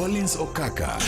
Collins Okaka.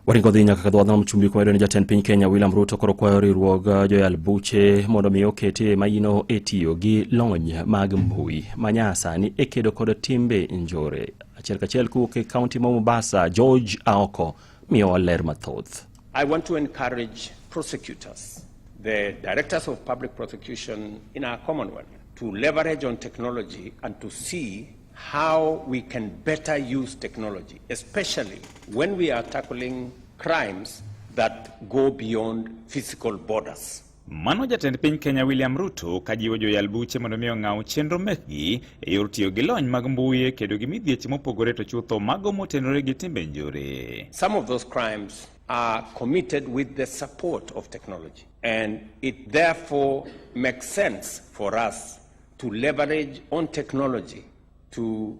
Waringo dhi nyaka dho wadh chumbi kuma iyudo ni jatend piny Kenya William Ruto koro kwayo riwruog joyal buche mondo mi okete maino e tiyo gi lony mag mbui manyasani e kedo kod timbe njore. Achiel kachiel kowuok e kaunti ma Mombasa, George Aoko miyowa ler mathoth. I want to encourage prosecutors, the directors of public prosecution in our Commonwealth, to leverage on technology and to see how we can better use technology, especially when we are tackling crimes that go beyond physical borders. Mano jatend piny Kenya William Ruto kajiwo joyal buche mondo mi ong'aw chenro mekgi e yor tiyo gi lony mag mbui e kedo gi midhieche mopogore to chutho mago motenore gi timbe njore. Some of those crimes are committed with the support of technology, and it therefore makes sense for us to leverage on technology to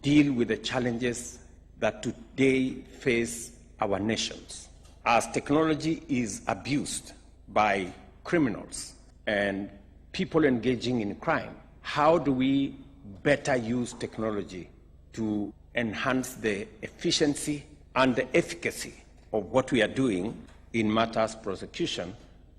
deal with the challenges that today face our nations. As technology is abused by criminals and people engaging in crime, how do we better use technology to enhance the efficiency and the efficacy of what we are doing in matters prosecution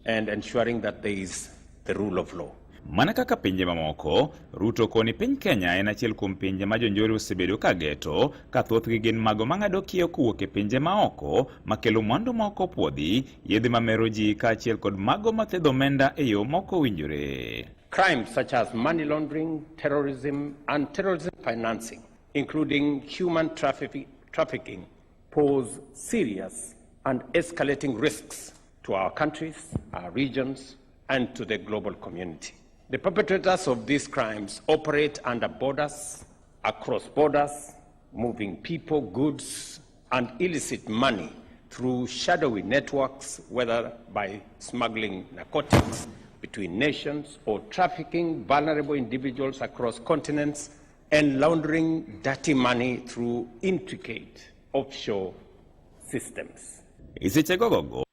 and ensuring that there is the rule of law? Mana kaka pinje mamoko, Ruto koni piny Kenya en achiel kuom pinje ma jonjore osebedo ka geto, ka thothgi gin mago mang'ado kiewo kowuok e pinje maoko, makelo mwandu ma ok opuodhi, yedhe mamero ji kaachiel kod mago mathedho omenda e yo mok owinjore. Crimes such as money laundering, terrorism, and terrorism financing, including human trafficking, pose serious and escalating risks to our countries, our regions, and to the global community. The perpetrators of these crimes operate under borders, across borders, moving people, goods, and illicit money through shadowy networks, whether by smuggling narcotics between nations or trafficking vulnerable individuals across continents and laundering dirty money through intricate offshore systems. E sechegogo,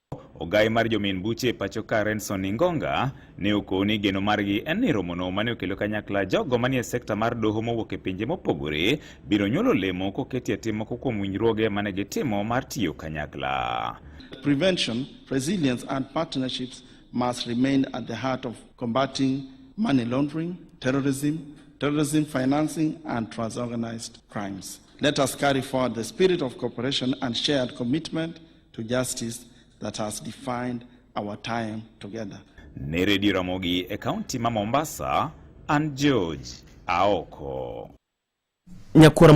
ogai mar jomin buche e pacho ka Renson Ingonga ne okoni geno margi en ni romono mane okelo kanyakla jogo manie sekta mar doho mowuok e pinje mopogore biro nyuolo lemo koketie tim moko kuom winjruoge mane gitimo mar tiyo kanyakla. Prevention, resilience, and partnerships must remain at the heart of combating money laundering, terrorism, terrorism financing, and transorganized crimes. Let us carry forward the spirit of cooperation and shared commitment to justice that has defined our time together. Ne Radio Ramogi e kaunti ma Mombasa, an George Aoko. Nyakwara.